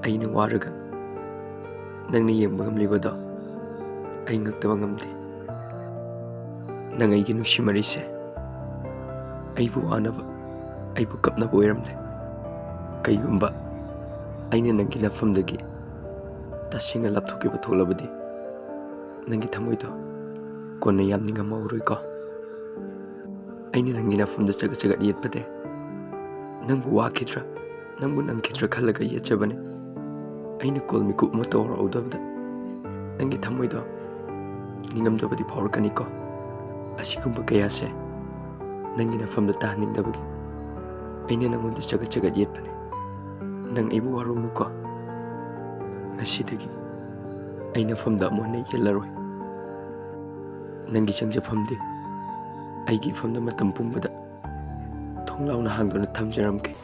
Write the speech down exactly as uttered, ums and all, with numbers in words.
ꯑꯩꯅ ꯋꯥꯔꯒ ꯅꯪꯅ ꯌꯦꯡꯕ ꯉꯝꯂꯤꯕꯗꯣ ꯑꯩ ꯉꯛꯇꯕ ꯉꯝꯗꯦ꯫ ꯅꯪ ꯑꯩꯒꯤ ꯅꯨꯡꯁꯤ ꯃꯔꯤꯁꯦ ꯑꯩꯕꯨ ꯋꯥꯅꯕ, ꯑꯩꯕꯨ ꯀꯞꯅꯕ ꯑꯣꯏꯔꯝꯂꯦ꯫ ꯀꯩꯒꯨꯝꯕ ꯑꯩꯅ ꯅꯪꯒꯤ ꯅꯐꯝꯗꯒꯤ ꯇꯁꯦꯡꯅ ꯂꯥꯞꯊꯣꯛꯈꯤꯕ ꯊꯣꯛꯂꯕꯗꯤ, ꯅꯪꯒꯤ ꯊꯃꯣꯏꯗꯣ ꯀꯣꯟꯅ ꯌꯥꯝ ꯅꯤꯡꯉꯝꯃꯔꯣꯏꯀꯣ꯫ ꯑꯩꯅ ꯅꯪꯒꯤ ꯅꯐꯝꯗ ꯆꯒꯠ ꯆꯒꯠ ꯌꯦꯠꯄꯗꯤ ꯅꯪꯕꯨ ꯋꯥꯈꯤꯗ꯭ꯔꯥ, ꯅꯪꯕꯨ ꯅꯪꯈꯤꯗ꯭ꯔꯥ ꯈꯜꯂꯒ ꯌꯦꯠꯆꯕꯅꯤ꯫ ꯑꯩꯅ ꯀꯣꯜ ꯃꯤꯀꯨꯞ ꯑꯃ ꯇꯧꯔꯛꯍꯧꯗꯕꯗ ꯅꯪꯒꯤ ꯊꯃꯣꯏꯗꯣ ꯅꯤꯡꯉꯝꯗꯕꯗꯤ ꯐꯥꯎꯔꯛꯀꯅꯤꯀꯣ꯫ ꯑꯁꯤꯒꯨꯝꯕ ꯀꯌꯥꯁꯦ ꯅꯪꯒꯤ ꯅꯐꯝꯗ ꯇꯥꯍꯟꯅꯤꯡꯗꯕꯒꯤ ꯑꯩꯅ ꯅꯪꯉꯣꯟꯗ ꯆꯒꯠ ꯆꯒꯠ ꯌꯦꯠꯄꯅꯦ꯫ ꯅꯪ ꯑꯩꯕꯨ ꯋꯥꯔꯧꯅꯨꯀꯣ꯫ ꯉꯁꯤꯗꯒꯤ ꯑꯩ ꯅꯐꯝꯗ ꯑꯃꯨꯛ ꯍꯟꯅ ꯌꯦꯠꯂꯔꯣꯏ꯫ ꯅꯪꯒꯤ ꯆꯪꯖꯐꯝꯗꯤ ꯑꯩꯒꯤ ꯏꯐꯝꯗ ꯃꯇꯝ ꯄꯨꯝꯕꯗ ꯊꯣꯡ ꯂꯥꯎꯅ ꯍꯥꯡꯗꯨꯅ ꯊꯝꯖꯔꯝꯒꯦ꯫